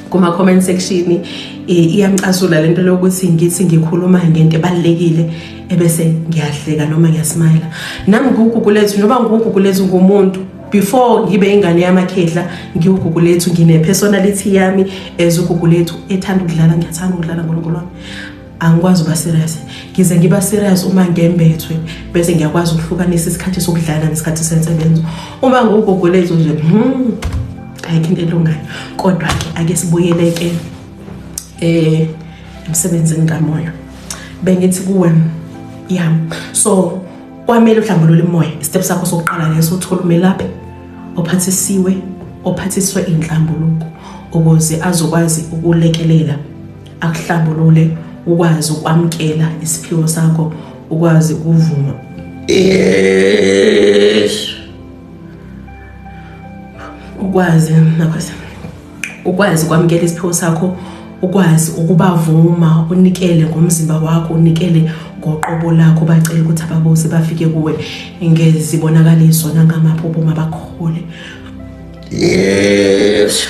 kuma comment section iyamcasula lento lokuthi ngithi ngikhuluma ngento ebalekile ebese ngiyahleka noma ngiyasmile. Nami nguGugulethu, noma nguGugulethu ngumuntu before ngibe ingane yamakhehla, ngiwuGugulethu, ngine personality yami as uGugulethu ethanda ukudlala. Ngiyathanda ukudlala ngoNkulunkulu wami, angikwazi ukuba serious. Ngize ngiba serious uma ngembethwe, bese ngiyakwazi ukuhlukanisa isikhathi sokudlala nesikhathi sensebenzo. Uma nguGugulethu nje, ayikho into elungayo. Kodwa ke ake sibuyele ke emsebenzini kamoya. Bengithi kuwe, yeah, so kwamele uhlambulule umoya. Istep sakho sokuqala leso, uthola umelaphi ophathisiwe, ophathiswe inhlambuluko, ukuze azokwazi ukulekelela akuhlambulule, ukwazi ukwamkela isiphiwo sakho, ukwazi ukuvuma Yes. Ukwazi nakho ukwazi ukwamukela isiphiwo sakho, ukwazi ukubavuma, unikele ngomzimba wakho, unikele ngoqobo lakho, bacele ukuthi ababuze bafike kuwe ngezibonakaliso nangamaphupho mabakhole. Yes.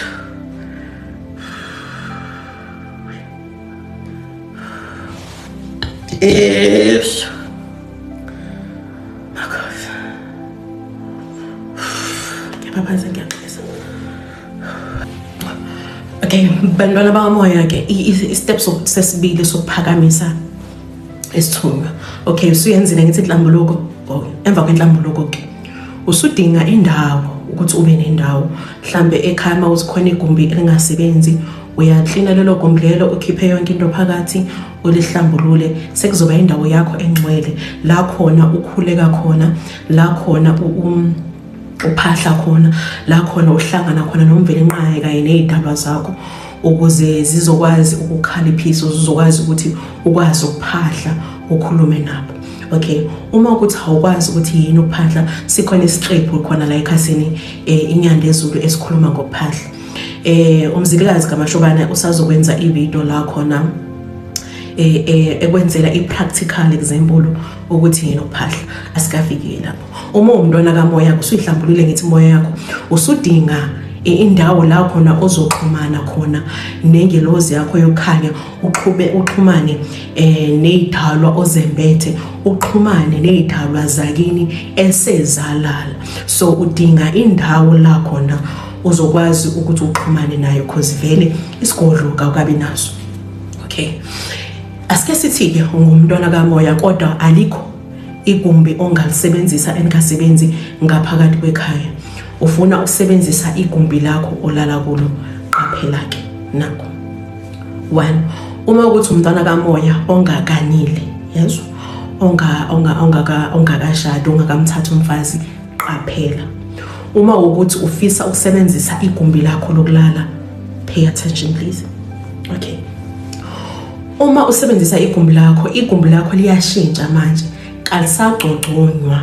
Yes. Ngiyabaphansi ngiyaxolisa. Okay, bantwana bakamoya ke i-step sesibili sokuphakamisa isithunywa. Okay, usuyenzile ngithi inhlambuluko. Oh, emva kwenhlambuluko ke usudinga indawo ukuthi ube nendawo. Mhlambe ekhaya uma uzikhona igumbi elingasebenzi, uyaklina lelo gumbi lelo, ukhiphe yonke into phakathi, ulihlambulule, sekuzoba indawo yakho engcwele la khona ukhuleka khona, la khona uphahla khona, la khona uhlangana khona noMvelinqangi kanye nezidalwa zakho, ukuze zizokwazi ukukhaliphisa, uzokwazi ukuthi ukwazi ukuphahla ukhulume nabo. Okay, uma ukuthi awukwazi ukuthi yini ukuphahla, sikhona isiqephu khona la ekhasini iNyanda Ezulu esikhuluma ngokuphahla. Umzilikazi kaMashobane usazokwenza ivideo la khona ekwenzela i-practical example ukuthi yini ukuphahla. Asikafiki lapho. Uma uwumntwana kamoya usuyihlambulule ngithi moya yakho, usudinga indawo la khona ozoxhumana khona nengelozi yakho yokukhanya, uxhube uxhumane nezidalwa ozembethe, uxhumane nezidalwa zakini esezalala. So udinga indawo la khona uzokwazi ukuthi uxhumane nayo, cause vele isigodlo kawukabi naso. Okay, asike sithi-ke ungumntwana kamoya kodwa alikho igumbi ongalisebenzisa elingasebenzi ngaphakathi kwekhaya, ufuna ukusebenzisa igumbi lakho olala kulo. Qaphela-ke nakho. One, uma ukuthi umntwana kamoya ongakanile, yezwa, ongakashadi, ongakamthathi umfazi, qaphela. Uma ukuthi ufisa ukusebenzisa igumbi lakho lokulala, pay attention please. Okay, uma usebenzisa igumbi lakho, igumbi lakho liyashintsha manje, kalisagcogconywa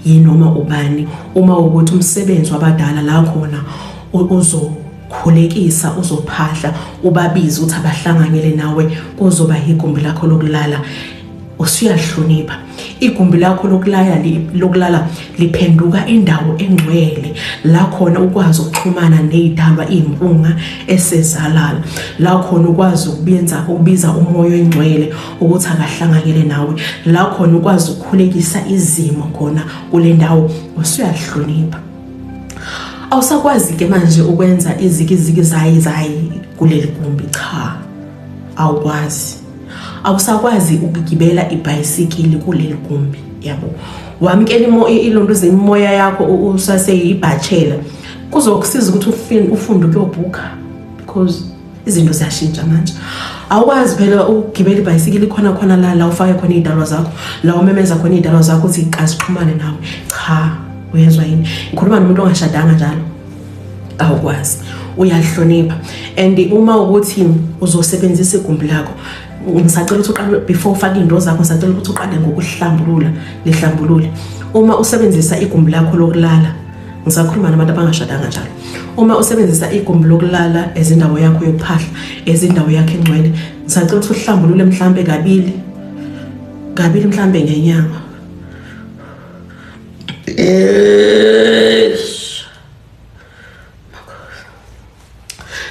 yinoma ubani. Uma ukuthi umsebenzi wabadala la khona uzokhulekisa, uzophahla, ubabize ukuthi abahlanganyele nawe, kuzoba igumbi lakho lokulala. Usuyahlonipha igumbi lakho lokulala, liphenduka indawo engcwele la khona ukwazi ukuxhumana nezidalwa izimpunga esezalala, la khona ukwazi ukubiza umoya oyingcwele ukuthi akahlanganyele nawe, la khona ukwazi ukukhulekisa izimo khona kule ndawo. Usuyahlonipha, awusakwazi ke manje ukwenza izikiziki zayi zayi kuleli gumbi. Cha, awukwazi, awusakwazi ukugibela ibhayisikili kuleli gumbi, yabo. Wamukela ilonto imimoya yakho usaseyibhachela, kuzokusiza ukuthi ufunde ukuyobhukha, because izinto ziyashintsha manje. Awukwazi phela ukugibela ibhayisikili khona khona la ufake khona izidalwa zakho, la umemeza khona izidalwa zakho ukuthi azixhumane nawe. Cha, uyezwa yini? Ngikhuluma nomuntu ongashadanga njalo. Awukwazi, uyahlonipha. And uma ukuthi uzosebenzisa igumbi lakho, ngisacela ukuthi uqale before ufake izinto zakho, ngisacela ukuthi uqale ngokuhlambulula, lihlambulule. Uma usebenzisa igumbi lakho lokulala, ngisakhuluma nabantu abangashadanga njalo, uma usebenzisa igumbi lokulala ezindawo yakho yokuphahla, ezindawo yakho engcwele, ngisacela ukuthi uhlambulule mhlambe kabili kabili mhlambe ngenyanga.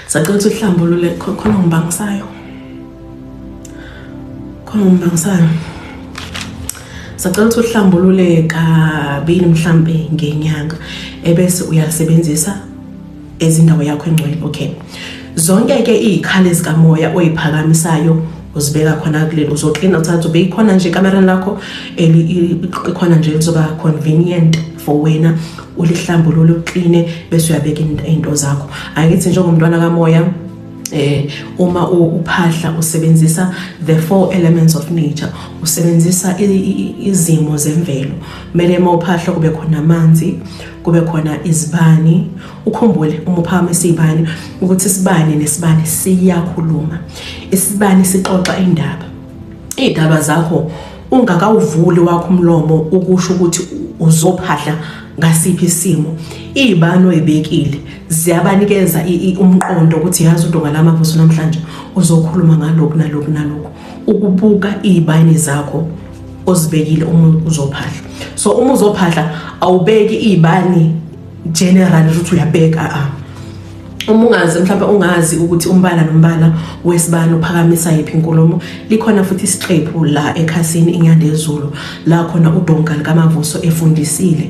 Sacela ukuthi uhlambulule khona ngibangisayo, khona ngibangisayo. Sacela ukuthi uhlambulule kabili mhlambe ngenyanga, ebese uyasebenzisa ezindawo yakho engcwele. Okay, zonke ke izikhali zikamoya oyiphakamisayo uzibeka khona kuleli, uzoklina, uthatha ubeke khona nje ekamereni lakho ikhona nje, lizoba convenient for wena, ulihlambulule, ukline, bese uyabeka into zakho. Angithi njengomntwana kamoya, uma uphahla usebenzisa the four elements of nature, usebenzisa izimo zemvelo. Kumele uma uphahla kube khona amanzi, kube khona izibani. Ukhumbule uma uphakamisa izibani ukuthi isibani nesibani siyakhuluma, isibani sixoxa indaba, izidalwa zakho. ungakawuvuli wakho umlomo ukusho ukuthi uzophahla ngasiphi isimo, iy'bani oyibekile ziyabanikeza umqondo ukuthi yazi uDonga Lamavuso namhlanje uzokhuluma ngalokhu nalokhu nalokhu. Ukubuka iy'bani zakho ozibekile uma uzophahla. So uma uzophahla awubeki iy'bani general ukuthi uyabeka, a uma ungazi mhlawumbe ungazi ukuthi umbala nombala wesibani uphakamisa yiphi inkulumo. Likhona futhi isiqephu la ekhasini iNyandezulu la khona uDonga likaMavuso efundisile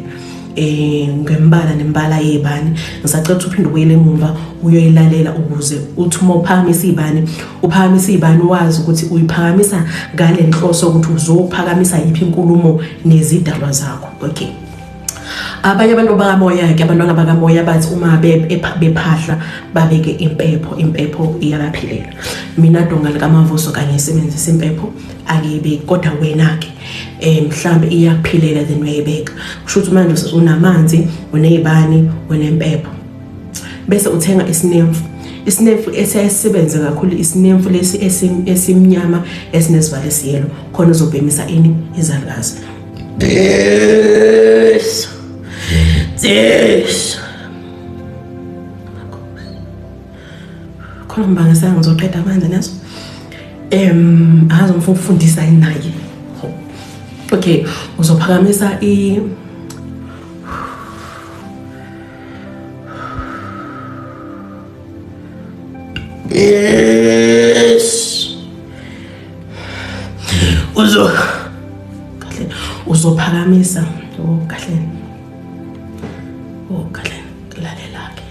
ngembala nembala yebani. Ngisacela ukuthi uphinde ubuyele emumva uyoyilalela ukuze uthi uma uphakamisa ibani, uphakamisa ibani wazi ukuthi uyiphakamisa ngale nhloso ukuthi uzophakamisa yiphi inkulumo nezidalwa zakho. Okay, abanye abantu bakamoya-ke, abantwana bakamoya bathi uma bephahla babeke impepho, impepho iyabaphilela. Mina Donga likaMavuso kanye isebenzisa impepho angiyibeki, kodwa wena-ke mhlambe iyakuphilela then uyayibeka. Kusho ukuthi manje unamanzi, uney'bani, unempepho, bese uthenga isinemfu. Isinemfu esiyayisebenze kakhulu isinemfu lesi esimnyama esinesivalo esiyelo, khona uzobhemisa ini izalukazi. This. This. Khona ngibangisa ngizoqeda manje naso. Angazi ngifuna ukufundisa yini naye. Okay, uzophakamisa i Yes. Uzo kahle uzophakamisa oh kahle oh kahle lalela ke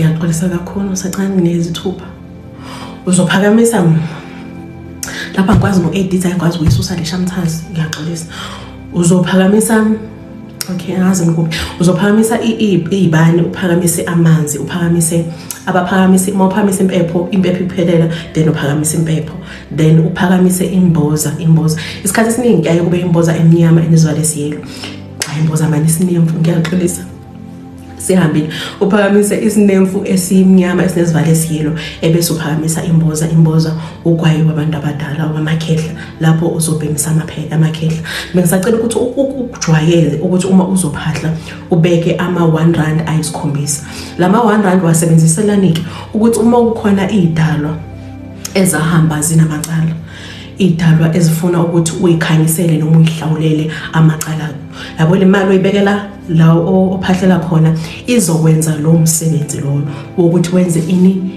ngiyaxolisa kakhulu sacane nginezithupha uzophakamisa lapha ngikwazi no-edit angikwazi ukuyisusa le shamthazi ngiyaxolisa uzophakamisa okay angazi ngikuphi uzophakamisa iy'bani uphakamise amanzi uphakamise abaphakamise uma uphakamisa impepho impepho iphelela then uphakamisa impepho then uphakamise imboza imboza isikhathi esiningi kuyaye kube imboza emnyama enezwala esiyelo cha imboza mani isinemfu ngiyaxolisa sihambile uphakamise isinemfu esimnyama esinezivalo esiyelo ebese uphakamisa imboza imboza ugwayi wabantu abadala wamakhehla lapho uzobhemisa amakhehla. Bengisacela ukuthi ukujwayele ukuthi uma uzophahla ubeke ama-1 rand ayisikhombisa. Lama 1 rand wasebenziselani-ke ukuthi uma kukhona iy'dalwa ezahamba zinamacala, iy'dalwa ezifuna ukuthi uyikhanyisele noma uyihlawulele amacala, yabo le mali oyibekela la ophahlela khona izokwenza lo msebenzi loyo wokuthi wenze ini,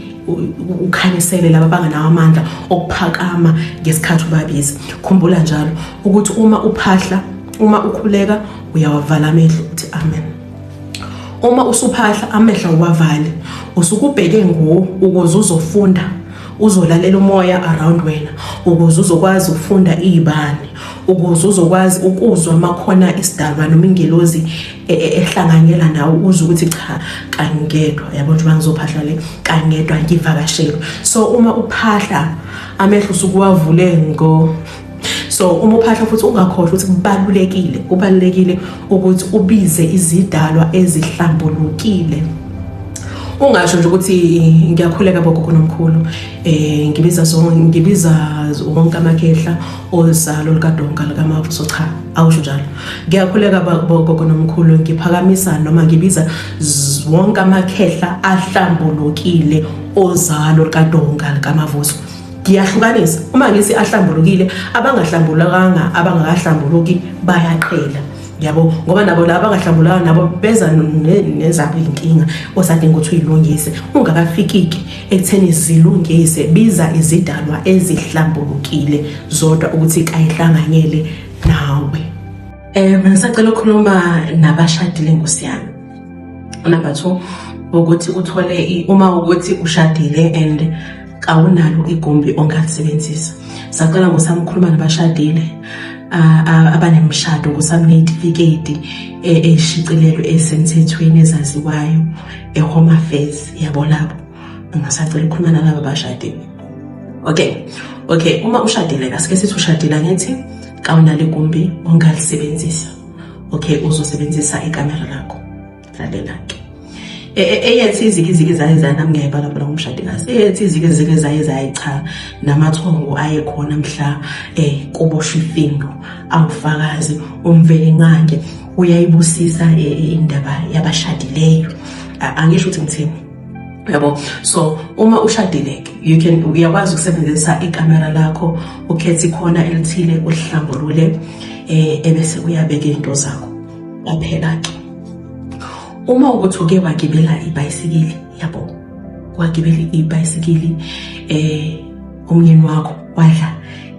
ukhanyisele laba abanganawo amandla okuphakama ngesikhathi ubabiza. Khumbula njalo ukuthi uma uphahla, uma ukhuleka uyawavala amehlo uthi amen. Uma usuphahla amehlo uwavale, usukubheke ngo ukuze uzofunda, uzolalela umoya around wena ukuze uzokwazi ukufunda izibani, ukuze uzokwazi ukuzwa makhona isidalwa noma ingelozi ehlanganyela nawe, uzwe ukuthi cha kangedwa, yabo njengoba ngizophahla le kangedwa ngivakashelwe. So uma uphahla amehlo usukuwavule ngo so uma uphahla futhi ungakhohlwa ukuthi kubalulekile, kubalulekile ukuthi ubize izidalwa ezihlambulukile. Ungasho nje ukuthi ngiyakhuleka bogogo nomkhulu, ngibiza zonke, ngibiza wonke amakhehla ozalo likaDonga likaMavuso. Cha, awusho njalo. Ngiyakhuleka bogogo nomkhulu, ngiphakamisa noma ngibiza wonke amakhehla ahlambulukile ozalo likaDonga likaMavuso. Ngiyahlukanisa uma ngithi ahlambulukile, abangahlambulukanga, abangakahlambuluki bayaqhela, yabo, ngoba nabo laba abangahlambulukanga nabo beza nezabo iy'nkinga osadinga ukuthi uyilungise. Ungakafikiki ekutheni zilungise, biza izidalwa ezihlambulukile zodwa ukuthi kayihlanganyele nawe. Ngisacela ukukhuluma nabashadile nkosi yami. Number 2 ukuthi uthole uma ukuthi ushadile and kawunalo igumbi ongalisebenzisa. Sacela ngosami ukukhuluma nabashadile abanemishado ngosami ney'tifiketi ey'shicilelwe ezisemthethweni ezaziwayo e-Home Affairs, yabo labo. Ngisacela ukukhuluma nalaba abashadile. Okay, uma ushadile, asike sithi ushadile angithi kawunalo igumbi ongalisebenzisa. Okay, uzosebenzisa ikamera lakho. Lalela-ke. Eyethi izikiziki zaye zaye nami ngiyayibala phela ngumshadikazi. Eyethi izikiziki zaye zaye cha namathongo ayekhona mhla kuboshwa ifindo awufakazi uMvelinqangi uyayibusisa indaba yabashadileyo. Angisho ukuthi ngithini. Yabo, so uma ushadile ke you can uyakwazi ukusebenzisa ikamera lakho ukhethe ikhona elithile ulihlambulule ebese uyabeka izinto zakho. Kwaphela ke. Uma ukuthi uke wagibela ibhayisikili, yabo, wagibela ibhayisikili umyeni wakho wadla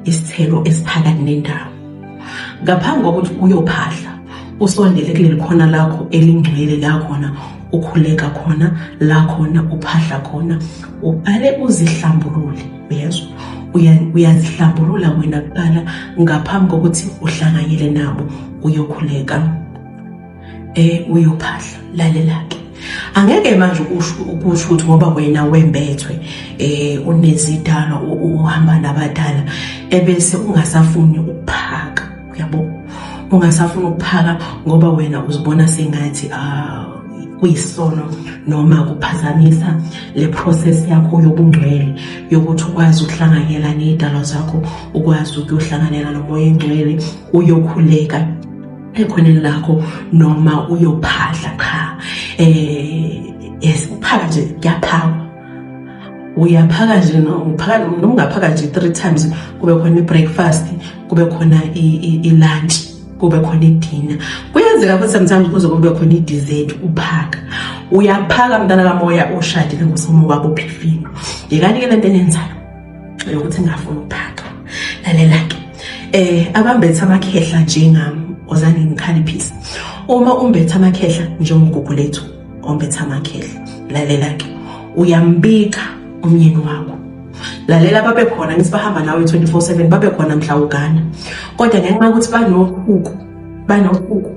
isithelo esiphakathi nendawo. Ngaphambi kokuthi uyophahla, usondele kuleli khona lakho elingcwele la khona ukhuleka khona, la khona uphahla khona, uqale uzihlambulule, uyezwa? Uyazihlambulula wena kuqala ngaphambi kokuthi uhlanganyele nabo uyokhuleka. Uyophahla. Lalela ke, angeke manje usho ukusho ukuthi ngoba wena wembethwe unezidalwa uhamba nabadala ebese ungasafuni ukuphaka, uyabo, ungasafuni ukuphaka ngoba wena uzibona sengathi kuyisono noma kuphazamisa le process yakho yobungcwele yokuthi ukwazi ukuhlanganyela nezidalwa zakho, ukwazi ukuyohlanganela nomoya engcwele, uyokhuleka ekhoneni lakho noma uyophahla. Cha, yes, uphaka nje kuyaphakwa, uyaphaka nje, uphaka noma ungaphaka nje 3 times, kube khona i-breakfast, kube khona i-lunch, kube khona i-dinner, kuyenzeka futhi sometimes kuze kube khona i-dessert. Uphaka, uyaphaka mntana kamoya oshadile ngosomo wakho phifino. Yekani ke lento enenzayo yokuthi ngingafuni ukuphaka. Lalela ke, abambethe amakhehla njengami, ozani ngikhaliphise. Uma umbethe amakhehla njengogugu lethu ombethe amakhehla, lalela ke, uyambika umyeni wakho. Lalela, babe khona, ngithi bahamba nawe 24/7, babe khona mhla ugana, kodwa ngenxa yokuthi banohuku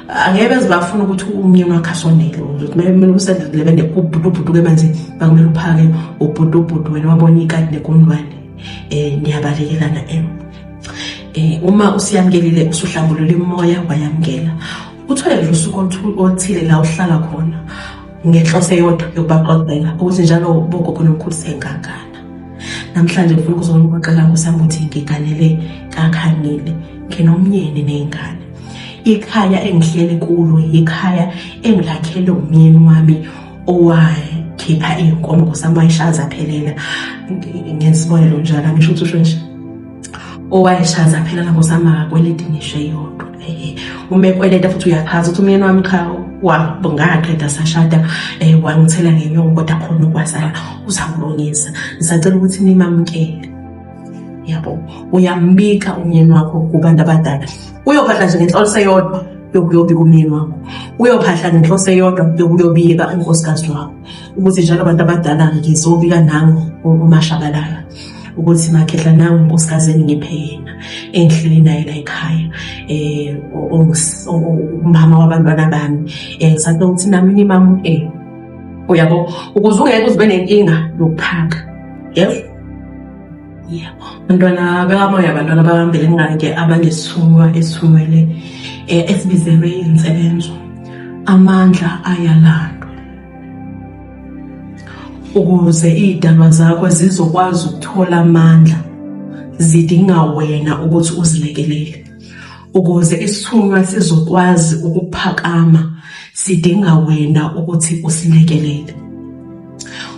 angeke beze bafuna ukuthi umyeni wakho asondele. Ukuthi kumele usendele bene ubhudu-ke manje, bakumele uphake ubhudu-bhudu, wena wabona ikati negundwane, niyabalekelana. Uma usiyamukelile, usuhlambulula imoya, wayamukela, uthole nje usuku oluthile la uhlala khona ngenhloso eyodwa yokubaxoxela ukuthi njalo bogogo nomkhulu sengangana namhlanje, ngifuna ukuzonixoxela ngosami ukuthi ngiganele kakhangile, nginomyeni ney'ngane. Ikhaya engihleli kulo yikhaya engilakhele umyeni wami owakhipha iy'nkomo ngosami, wayishaya zaphelela. Ngesibonelo njalo, angisho ukuthi usho nje owayeshaya zaphelela ngosami, akakweleti ngisho eyodwa. Uma ekweleta futhi uyachaza ukuthi umyeni wami cha ngaqeda sashada, wangithela ngenyongo, kodwa khona okwasala uzawulungisa, ngisacela ukuthi nimamukele. Yabo, uyambika umyeni wakho kubantu abadala, uyophahla nje ngenhloso eyodwa yokuyobika umyeni wakho, uyophahla ngenhloso eyodwa yokuyobika unkosikazi wakho, ukuthi njalo abantu abadala ngizobika nangu uMashabalala ukuthi makhehla nangu unkosikazi engiphe yena engihleli naye la ekhaya, umama wabantwana bami, ngisacela ukuthi nami nimamukele. Uyabo, ukuze ungeke uzibe nenkinga yokuphaka. Yebo, yebo, bantwana bekamoya, bantwana bakaMvelinqangi abanesithunywa esithumele, esibizelwe insebenzo, amandla ayalandwa ukuze iy'dalwa zakho zizokwazi ukuthola amandla, zidinga wena ukuthi uzilekelele. Ukuze isithunywa sizokwazi ukuphakama, sidinga wena ukuthi usilekelele.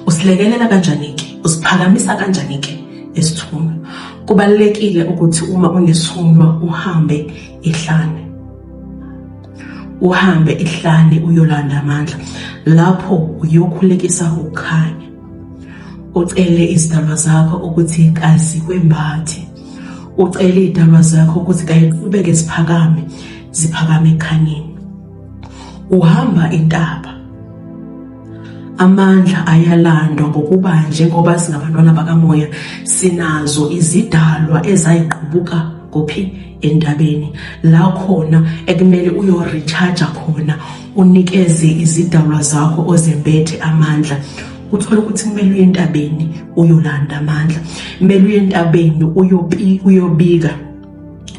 Usilekelela kanjani-ke? Usiphakamisa kanjani-ke isithunywa? Kubalulekile ukuthi uma unesithunywa uhambe ihlane, uhambe ihlane uyolanda amandla. Lapho uyokhulekisa ukukhanya, ucele izidalwa zakho ukuthi kazikwembathe, ucele izidalwa zakho ukuthi kayiqhubeke ziphakame, ziphakame ekukhanyeni. Uhamba intaba, amandla ayalandwa, ngokuba njengoba singabantwana bakamoya sinazo izidalwa ezayiqubuka kuphi entabeni, la khona ekumele uyo-recharge khona, unikeze izidalwa zakho ozembethe amandla. Uthole ukuthi kumele uye entabeni uyolanda amandla, kumele uye entabeni uyobika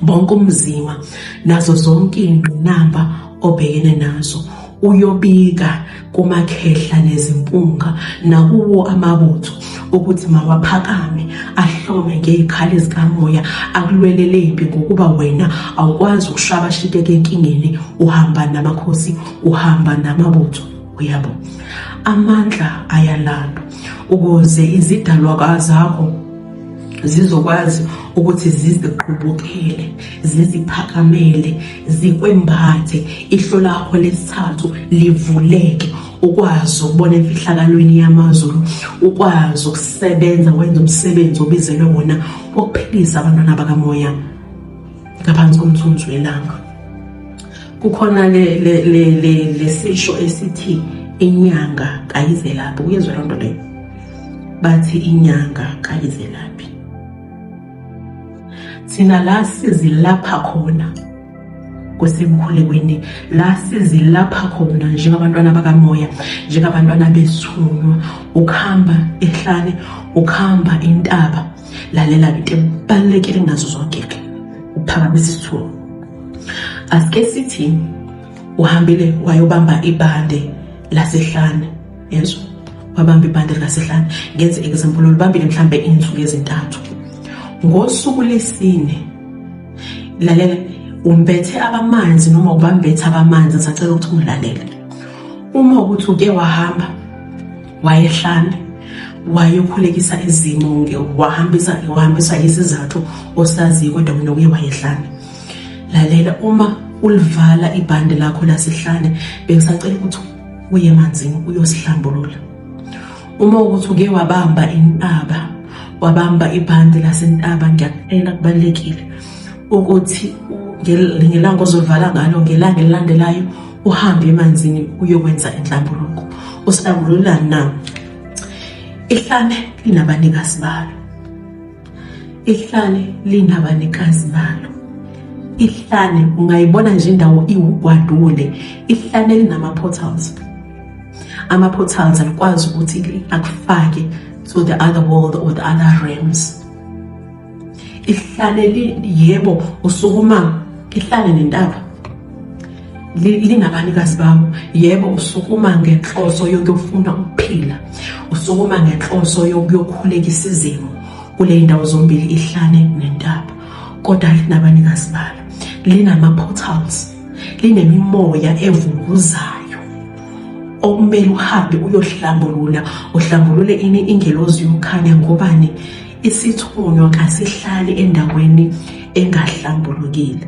bonke umzima nazo zonke iy'ngqinamba obhekene nazo. Uyobika kumakhehla nezimpunga nakuwo amabutho ukuthi mawaphakame ahlome ngezikhali zikamoya akulwelele impi, ngokuba wena awukwazi ukushabashiteka enkingeni, uhamba namakhosi, uhamba namabutho. Uyabo, amandla ayalandwa ukuze izidalwa zakho zizokwazi ukuthi ziziqhubukele, ziziphakamele, zikwembathe, ihlo lakho lesithathu livuleke, ukwazi ukubona emfihlakalweni yamazulu, ukwazi ukusebenza wenza umsebenzi obizelwe wona wokuphilisa abantwana bakamoya ngaphansi komthunzi welanga. Kukhona le le le lesisho esithi inyanga kayizelaphi, uyezwa loo nto leyo? Bathi inyanga kayizelaphi. Thina la sizilapha khona kusemkhulekweni, la sizilapha khona njengabantwana bakamoya, njengabantwana besithunywa, ukuhamba ehlane, ukuhamba intaba. Lalela into ebalulekile kunazo zonke-ke, ukuphakamisa isithunywa. Asike sithi uhambile wayobamba ibhande lasehlane, yezwa, wabamba ibhande likasehlane. Ngenze example, ulibambile mhlambe insuku ezintathu. Ngosuku lesine, lalela, umbethe abamanzi noma ubambethe abamanzi, ngisacela ukuthi ungilalele. Uma ukuthi uke wahamba wayehlane wayokhulekisa izimo, wahambisa wahambisa isizathu osaziyo, kodwa wena uye wayehlane. Lalela, uma ulivala ibhande lakho lasehlane, bengisacela ukuthi uye emanzini uyosihlambulula. Uma ukuthi uke wabamba intaba, wabamba ibhande lasentaba, ngiyacela, kubalulekile ukuthi ngelanga ozolivala ngalo, ngelanga elilandelayo uhambe emanzini uyokwenza inhlambuluko. Usihlambululani na? Ihlane linabanikazi balo, ihlane linabanikazi balo. Ihlane ungayibona nje indawo iwugwadule, ihlane linama-portals. Ama-portals alikwazi ukuthi akufake to the other world or the other realms. Ihlane, yebo, usukuma ihlane nentaba linabanikazi bawo. Yebo, usukuma ngenhloso yokuyofuna ukuphila, usukuma ngenhloso yokuyokhulekisa izimo kule ndawo zombili, ihlane nentaba, kodwa linabanikazi balo, linama-portals, linemimoya evunguzayo okumele uhambe uyohlambulula, uhlambulule ini? Ingelozi yokukhanya. Ngobani? Isithunywa kasihlali endaweni engahlambulukile.